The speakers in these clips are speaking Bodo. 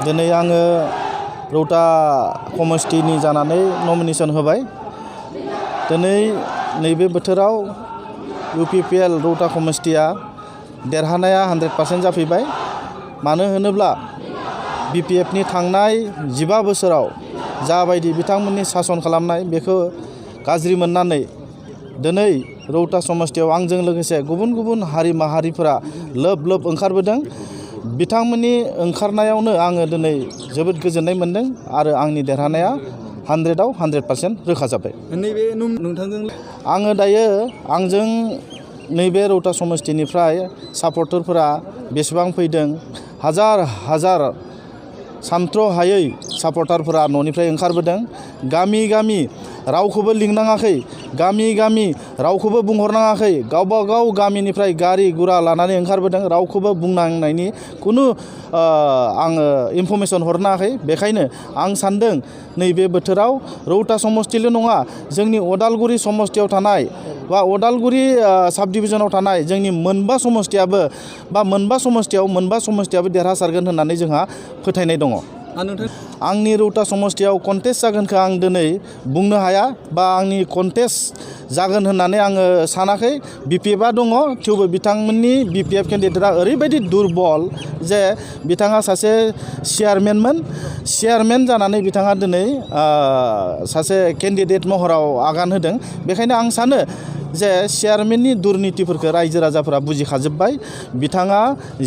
दिनै आङो रौता समष्टिनि जानानै नमिनेशन होबाय। दिनै नैबे बोथोराव UPPL रौता समष्टिया देरहानाया 100% जाफैबाय। मानो होनोब्ला BPFनि थांनाय 15 बोसोराव जाबायदि बिथांमोननि सासन खालामनाय बेखौ गाज्रि मोननानै दिनै रौता समष्टियाव आंजों लोगोसे गुबुन गुबुन हारि माहारिफोरा लोब लोब ओंखारबोदों। बिथांमोननि ओंखारनायावनो आङो दिनै जोबोद गोजोननाय मोनदों आरो आंनि देरहानाया 100आव 100% रोखा जाबाय। नैबे नोंथांजों आङो दायो आंजों नैबे रौता समष्टिनिफ्राय सापर्टारफोरा बेसेबां फैदों, हाजार हाजार सानथ्र'हायै सापर्टारफोरा न'निफ्राय ओंखारबोदों। गामि गामि रावखौबो लिंनाङाखै, गामि गामि रावखौबो बुंहरनाङाखै, गावबा गाव गामिनिफ्राय गारि गुरा लानानै ओंखारबोदों। रावखौबो बुंनांनायनि खुनु आङो इनफरमेसन हरनाङाखै। बेखायनो आं सान्दों नैबे बोथोराव रौता समष्टिल' नङा, जोंनि अदालगुरि समष्टियाव थानाय बा अदालगुरि साब डिभिजनाव थानाय जोंनि मोनबा समष्टियाव देरहासारगोन होननानै जोंहा फोथायनाय दङ। आंनि रौता समष्टियाव कन्टेस्ट जागोनखौ आं दिनै बुंनो हाया बा आंनि कन्टेस्ट जागोन होननानै आङो सानाखै। BPFआ दङ, थेवबो बिथांमोननि BPF केन्डिडेटआ ओरैबायदि दुरबल जे बिथाङा सासे चेयारमेन जानानै बिथाङा दिनै सासे केन्डिडेट महराव आगान होदों। बेखायनो आं सानो जे चेयारमेननि दुर्नितिफोरखौ रायजो राजाफोरा बुजिखाजोब्बाय। बिथाङा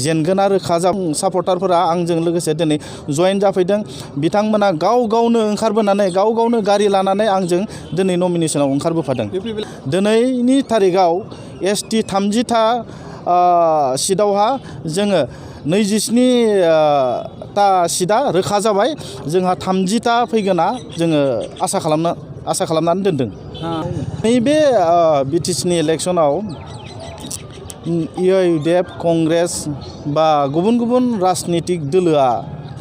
जेनगोना रोखा। सापर्टारफोरा आंजों लोगोसे दिनै जयेन जाफैदों। बिथांमोना गाव गावनो ओंखारबोनानै गाव गावनो गारि लानानै आंजों दिनै नमिनेशनाव ओंखारबोफादों। दिनैनि थारिखआव ST 30था सिटआवहा जोङो 27टा सिटआ रोखा जाबाय। जोंहा 30टा फैगोना जोङो आसा खालामनानै दोनदों। नैबे BTCनि इलेक्सनाव UIDF, कंग्रेस बा गुबुन गुबुन राजनितिक दोलोआ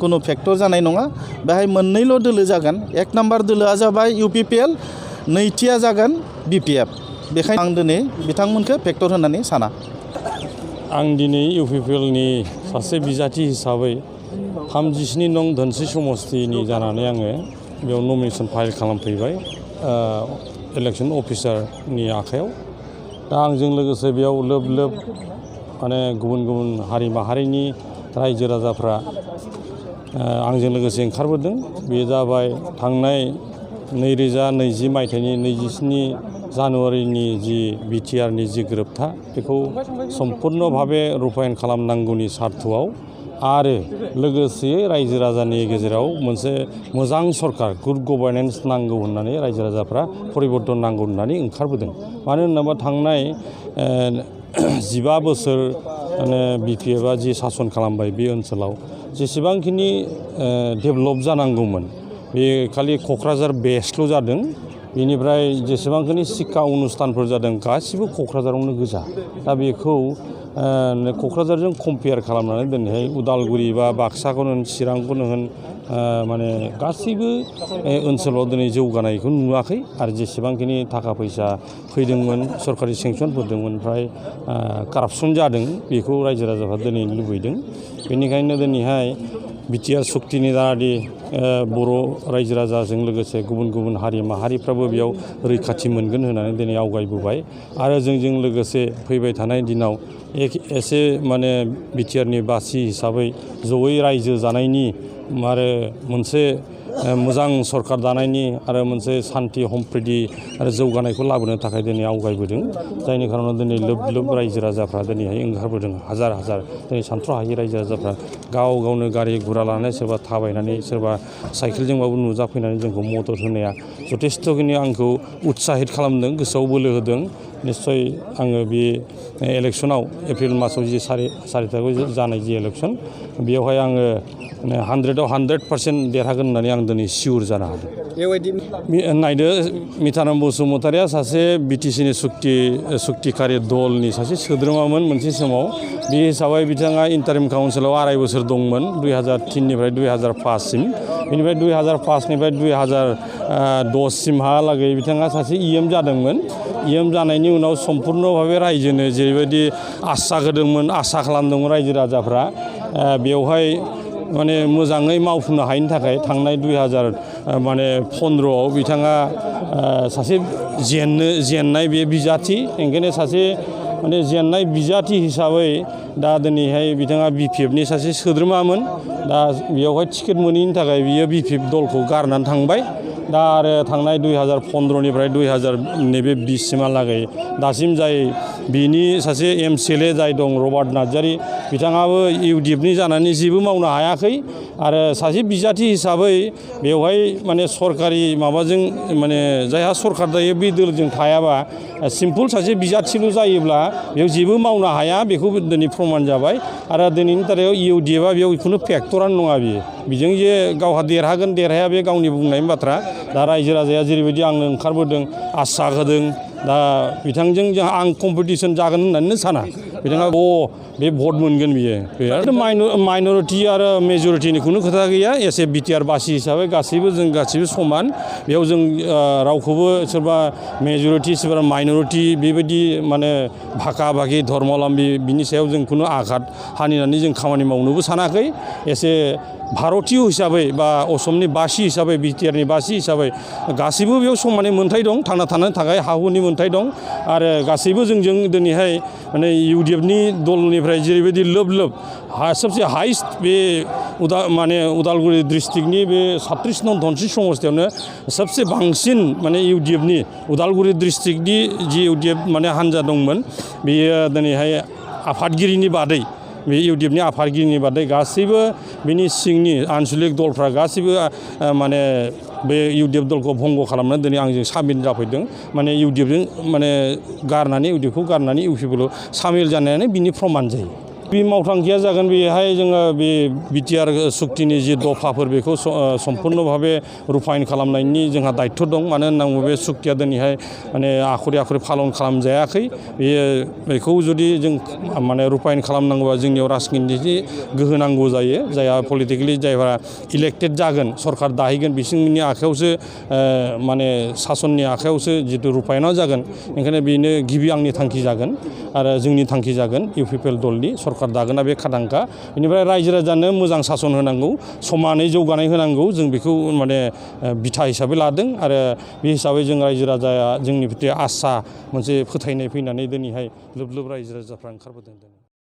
खुनु फेक्टर जानाय नङा। बेहाय मोननैल' दोलो जागोन। एक नाम्बार दोलोआ जाबाय UPPL, नैथिया जागोन BPF। बेखायनो आं दिनै बिथांमोनखौ फेक्टर होननानै साना। आं दिनै UPPLनि सासे बिजाथि हिसाबै 37 नं धोनस्रि समष्टिनि जानानै आङो बेयाव नमिनेशन फाइल खालामफैबाय इलेक्शन अफिसारनि आखायाव। दा आंजों लोगोसे बेयाव लोब लोब माने गुबुन गुबुन हारि माहारिनि रायजो राजाफ्रा आंजों लोगोसे ओंखारबोदों। बे जाबाय थांनाय 2020 मायथाइनि 27 जानुवारिनि जि BTRनि जि गोरोबथा बेखौ सम्पुर्ण भाबे रुपायन खालामनांगौनि सार्थआव आरो लोगोसे रायजो राजानि गेजेराव मोनसे मोजां सरकार, गुड गभार्नेन्स नांगौ होननानै रायजो राजाफ्रा परिबर्तन नांगौ होननानै ओंखारबोदों। मानो होनोबा थांनाय 15 बोसोर BPFआ जि सासन खालामबाय बे ओनसोलाव जेसेबांखिनि डेभेलप जानांगौमोन बे खालि क'क्राझार बेसल' जादों। बेनिफ्राय जेसेबांखिनि शिक्षा अनुष्ठानफोर जादों गासिबो क'क्राझारावनो गोजा। दा बेखौ क'क्राझारजों कम्पेयार खालामनानै दिनैहाय उदालगुरि बा बाक्साखौनो होन, चिरांखौनो होन माने गासैबो ओनसोलाव दिनै जौगानायखौ नुवाखै। आरो जेसेबांखिनि थाखा फैसा फैदोंमोन, सरकारि सेंसन फैदोंमोन, ओमफ्राय कारापसन जादों, बेखौ रायजो राजाफ्रा दिनै लुबैदों। बेनिखायनो दिनैहाय BTR सक्तिनि दारादि बर' रायजो राजाजों लोगोसे गुबुन गुबुन हारि माहारिफ्राबो बेयाव रैखाथि मोनगोन होननानै दिनै आवगायबोबाय। आरो जोंजों लोगोसे फैबाय थानाय दिनाव एसे माने BTRनि बासि हिसाबै जयै रायजो जानायनि आरो मोनसे मोजां सरकार दानायनि आरो मोनसे सान्ति सम्प्रिति आरो जौगानायखौ लाबोनो थाखाय दिनै आवगायबोदों। जायनि खारनाव दिनै लोब लोब रायजो राजाफ्रा दिनैहाय ओंखारबोदों। हाजार हाजार दिनै सानथ्र'हायै रायजो राजाफ्रा गाव गावनो गारि गुरा लानानै, सोरबा थाबायनानै, सोरबा साइकेलजोंबाबो नुजाफैनानै जोंखौ मदद होनाया जथेस्थ'खिनि आंखौ उत्साहित खालामदों, गोसोआव बोलो होदों। निस्सय आङो बे इलेक्सनाव एप्रिल मासाव जि 4 तारिखआव जानाय जि इलेक्सन बेयावहाय आङो 100आव 100% देरहागोन होननानै आं दिनै सिउर जानो हादों। नायदो, मिताराम बसुमतारिया सासे BTCनि सक्तिकारि दलनि सासे सोद्रोमामोन मोनसे समाव। बे हिसाबै बिथाङा इन्टारिम काउन्सिलाव 2.5 बोसोर दंमोन, 2003 निफ्राय 2005 सिम। बेनिफ्राय 2005 निफ्राय 2010 सिमहालागै बिथाङा सासे EM जादोंमोन। EM जानायनि उनाव सम्पुर्ण भाबे रायजोनो जेरैबायदि आसा होदोंमोन, आसा खालामदोंमोन रायजो राजाफ्रा, बेवहाय माने मोजाङै मावफुंनो हायिनि थाखाय थांनाय 2015आव बिथाङा सासे जेननाय बे बिजाथि ओंखायनो सासे माने जेननाय बिजाथि हिसाबै दा दिनैहाय बिथाङा BPFनि सासे सोद्रोमामोन दा बेयावहाय टिकेट मोनैनि थाखाय बियो BPF दलखौ गारनानै थांबाय दा आरो थांनाय 2015निफ्राय 2020 सिमहालागै दासिम जाय बिनि सासे MCLA जाय दं रबार्ट नार्जारी बिथाङाबो UDFनि जानानै जेबो मावनो हायाखै आरो सासे बिजाथि हिसाबै बेवहाय माने सरकारि माबाजों माने जायहा सरकार दायो बे दोलजों थायाबा सिम्पल सासे बिजाथिल' जायोब्ला बेयाव जेबो मावनो हाया बेखौ दिनै प्रमान जाबाय आरो दिनैनि थारिखआव UDFआ बेयाव खुनु फेक्टरानो नङा बेजों जे गावहा देरहागोन देरहाया बे गावनि बुंनायनि बाथ्रा दा रायजो राजाया जेरैबायदि आंनो ओंखारबोदों आसा होदों दा बिथांजों आं कम्पिटिसन जागोन होननानै साना बिथाङा बे भट मोनगोन बियो आरो माइनरिटि आरो मेजरिटिनि खुनु खोथा गैया एसे BTR बासि हिसाबै जों गासैबो समान बेयाव जों रावखौबो सोरबा मेजरिटि सोरबा माइनरिटि बेबायदि माने भागा भागि धर्मलाम्बि बिनि सायाव जों खुनु आघात हानिनानै जों खामानि मावनोबो सानाखै एसे भारतीय हिसाबै बा असमनि बासि हिसाबै BTRनि बासि हिसाबै गासैबो बेयाव समानै मोन्थाय दं थांना थानो थाखाय हा-हुनि मोन्थाय दं आरो गासैबो जोंजों दिनैहाय माने UDFनि दलनिफ्राय जेरैबायदि लोब सबसे हाइस्ट बे उदालगुरि डिस्ट्रिक्टनि बे 36 नं धनस्रि समस्थियावनो सबसे बांसिन माने UDFनि उदालगुरि डिस्ट्रिक्टनि जि UDF माने हान्जा दंमोन बेयो दिनैहाय आफादगिरिनि बादै बे UDFनि आफादगिरिनि बादै गासैबो बिनि सिंनि आन्सलिक दलफ्रा गासैबो माने बे UDF दलखौ भंग खालामनानै दिनै आंजों सामिल जाफैदों माने UDFजों माने UDFखौ गारनानै UPPआव सामिल जानायानो बिनि प्रमान जायो बे मावथांखिया जागोन बेहाय जोङो बे BTR सुक्तिनि जि दफाफोर बेखौ सम्पुर्नभाबे रुफायन खालामनायनि जोंहा दायित्व दं मानो होनना बुङोब्ला बे सुक्तिया दिनैहाय माने आखरे फालन खालामजायाखै बेखौ जुदि जों माने रुफायन खालामनांगौबा जोंनियाव राजनिति गोहो नांगौ जायो जायहा पलिटिकेलि जायफोरा इलेक्टेड जागोन सरकार दाहैगोन बिसोरनि आखायावसो माने सासननि आखायावसो जितु रुफायना जागोन ओंखायनो बेनो गिबि आंनि थांखि जागोन आरो जोंनि थांखि जागोन UPPL दलनि सरकार दागोना बे खादांखा बेनिफ्राय रायजो राजानो मोजां सासन होनांगौ समानै जौगानाय होनांगौ जों बेखौ माने बिथा हिसाबै लादों आरो बे हिसाबै जों रायजो राजाया जोंनि प्रति आसा मोनसे फोथायनाय फैनानै दिनैहाय लोब रायजो राजाफ्रा ओंखारबोदों